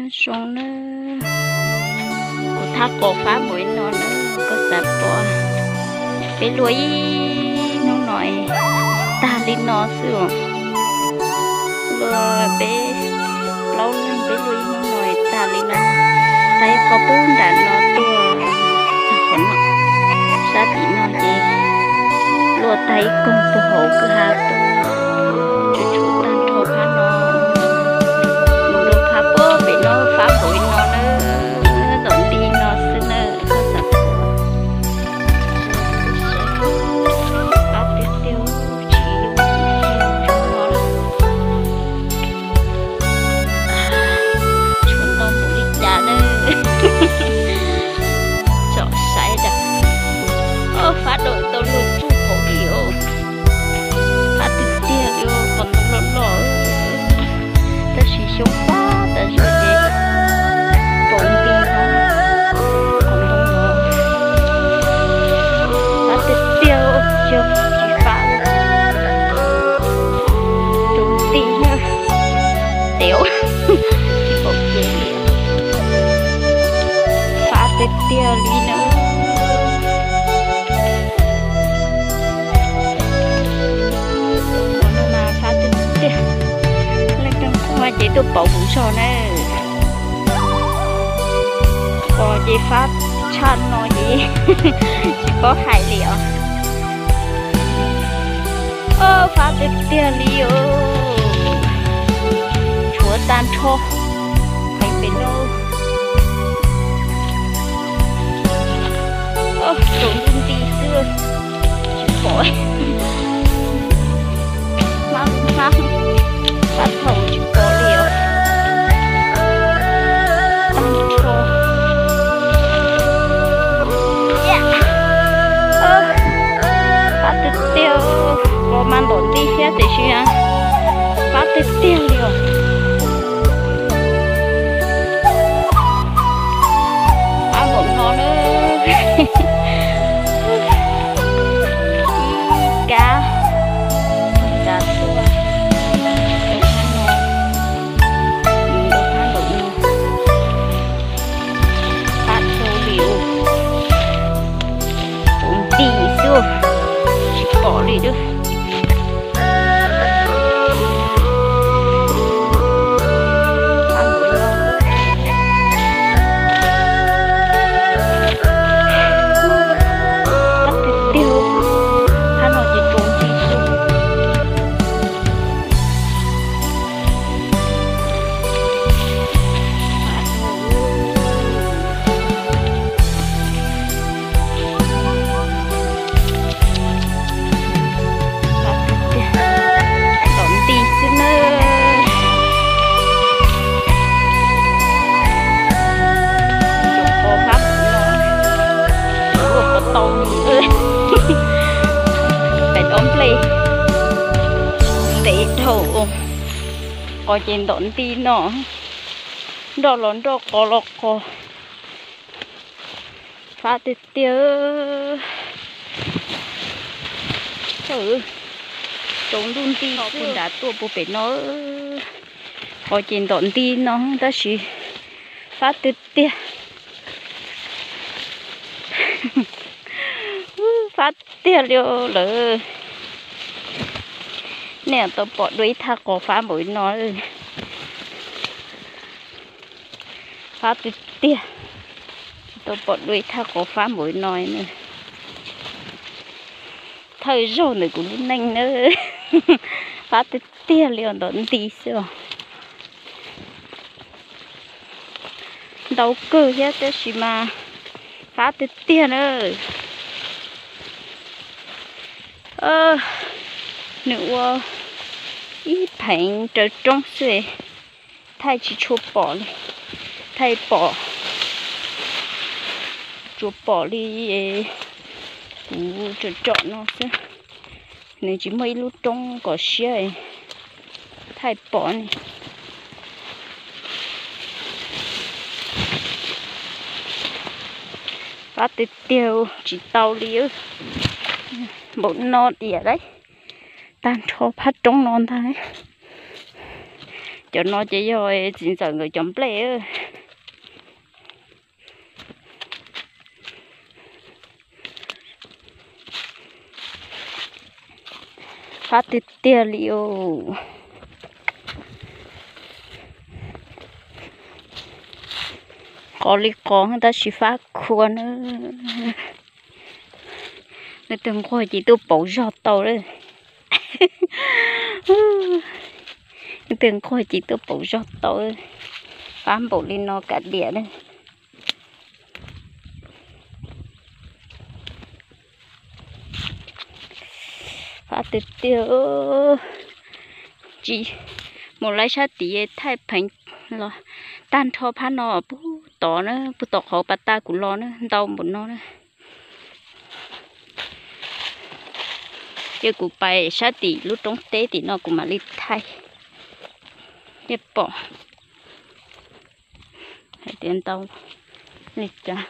Zoo na, kuv thaj qos fab npaum li no na, koj xav pom. Peb luaj ib hnub no tag li no xwb os. Luaj peb plaub leeg peb luaj ib hnub no tag li no. Tag ib qho pub nram no tuaj txog qhov no, sab tim no ces luaj tag ib koog puag hauv kwj ha tuaj, tsuas tshuav tag nrho phab no. Mus rau phab puag pem no fab npaum li no na, ntom nti no xwb na, koj xav pom. Fab tiag tiag, tsis zoo no. Tshuav ntau npaum li cas na. Tsom saib tas, o, fab dawm tau luag tsuj qhov li os. Fab tiag tiag li, qhov ntoo loj loj, tab sis xyoob fab tas zog ces tsaus nti no. Qhov ntoo no fab tiag tiag, yog tsis fab tsaus nti na. Tias tsis pom kev li, fab tiag tiag li na. Ua no mas fab tiag tiag, leej twg tuaj ces tuaj pauv kuv zog na. Qos ces fab tshaj no ces tsis paub hais li os. O, fab tiag tiag li os. Tshuav tag nrho pem no. O, tsaus ntuj nti xwb, tsis pom. Hmab hmab, fab thaum tsis pom li os. Tag nrho. Fab tiag tiag, qos mas ntom nti thiab tiam sis fab tiag tiag li os. Fab npaum no na. Ib kab nrad tuaj, rau phab no, rau phab nraum no, fab dhau li ua, ua nti xwb, tsis pom li. Tiag, phab no ces tsaus nti xwb. Ntom nti xwb na. Tus qos fab no, luaj qos tau, pem dob nplej ntev dhau. Qos ces ntom nti no, nroj los nroj qos los qos. Fab tiag tiag. Tsaus ntuj nti xwb, nrad tuaj puag pem no. Qos ces ntom nti no tab sis fab tiag tiag. Fab tiag li lawm. Nej tau pom dua ib thaj qos fab npaum li no. Fab tiag tiag, tsis tau pom dua ib thaj qos fab npaum li no. Thawj zaug ntawm kuv lub neej na. Fab tiag tiag li os, ntom nti xwb os. Ntau kawg thiab tab sis mas fab tiag tiag na. Nws ua ib pheev raws roob xwb, thaij tsis tshua pom li, thaij pom, tsuas pom li kuv tsom tsom no xwb. Nws tsis muaj ib lub roob kom siab, thaij pom ne. Fab tiag tiag, tsis tau li. Npaum no tiag lauj, tag nrho phab roob no ntag. Cov no ces yog txiv ntxawm nkawd cov nplej. Fab tiag tiag li os. Qos li qos tab sis fab khuav na. Leej twg nquag ces tuaj pauv zog tau lawm. Leej twg nquag ces tuaj pauv zog tau. Fab npaum li no kav liam na. Fab tiag tiag. Tsis mus laib sab tid thaij pheev los tag nrho phab no puag tod na, puag tom qhov pas tag kuv los na, ntau npaum no na. Ces kuv pais sab tim lub roob teb tim no kuv mam li thaij. Thiaj pom hais tias ntau li cas.